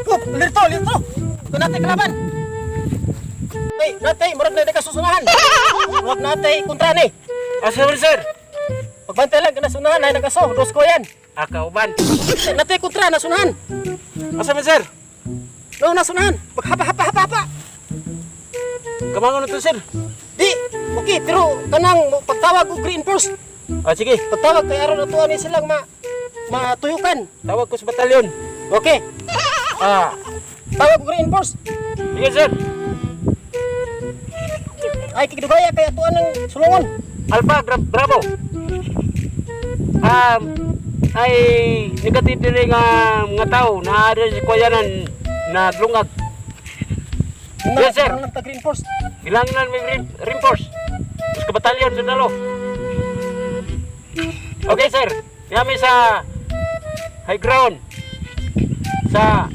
Oh, lirto, lirto. Ito natin kalaban. Tay, natay, murag na kasusunahan. Murag natay kontra ni. Asa man, sir? Pagbantay lang kana sunahan ay nagaso, dos ko yan. Akauban. Natay kontra nasunahan. Asa man, sir? No, nasunahan. Paghapa hapa hapa hapa. Kamangon na to, sir. Di, okay, pero kanang pagtawag og reinforce. Ah, sige. Pagtawag kay aron ato ani silang ma matuyukan. Tawag ko sa batalyon. Okay, Ah, tawag og reinforce. sige, sir. Ay kigdugaya kay atuan ng sulungon. Alpha, Bravo. Ay negative diri nga mga tao na ari sa kuyanan naglungag. Yes, sir. Lang tag reinforce. Bilangin may reinforce. Mas ka batalyon sa dalo. Okay, sir. Yami sa high ground. Sa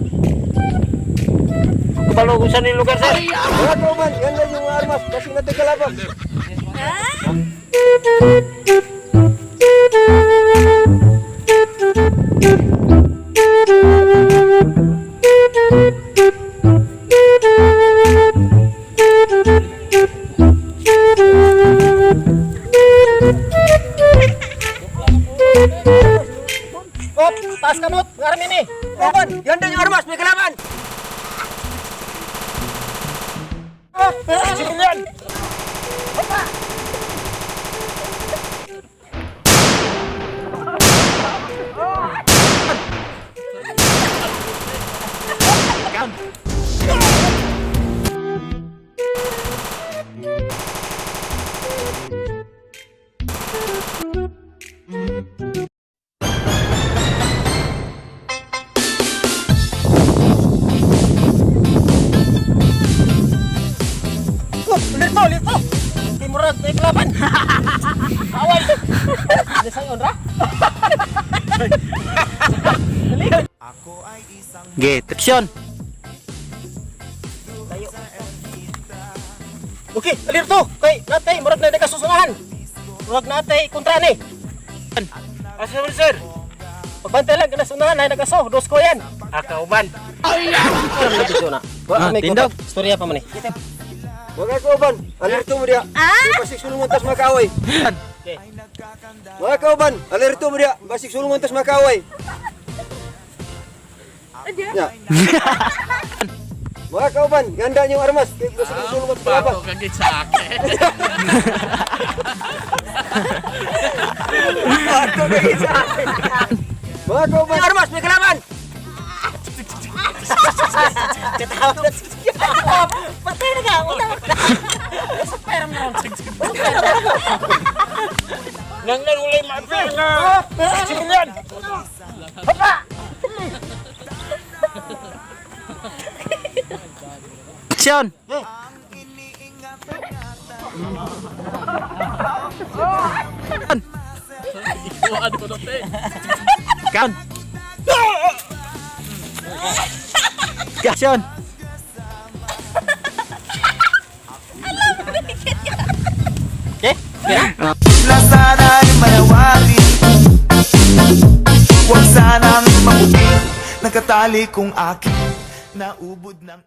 Kabalo kung saan yung lugar, sir. Mga kauban, yan lang yung armas. Basig natin kalaban. Oh, taas kamot, mga army ni. Kauban, yan din yung armas. May kalaban. Civilian! Oh, lirto, lirto. Kay murag may kalaban. Away. Desayon ra. Ge, traction. Okay, alerto. Kay natay murag na kasusunahan. Murag natay kontra ni. Asa man, sir? Pagbantay lang kana sunahan ay nagaso, dos ko yan. Akauban. Wa Ah, may tindog. kontra. Istorya pa man eh. Mga kauban, alerto mo diya. Basig sulungon tas makaaway. Okay. Mga kauban, alerto mo diya. Basig sulungon tas makaaway. Ya. Mga kauban, ganda yung armas. Kay basig sulungon tas kalaban. Bato kagit sa akin. Mga kauban, armas, may kalaban. Patay na ka. Utang. Nangnan ulay maapil nga civilian. Action! Kan. Action! Okay? Na sana'y manawarin. Huwag sanang mabuti. Nakatali kong aking naubod ng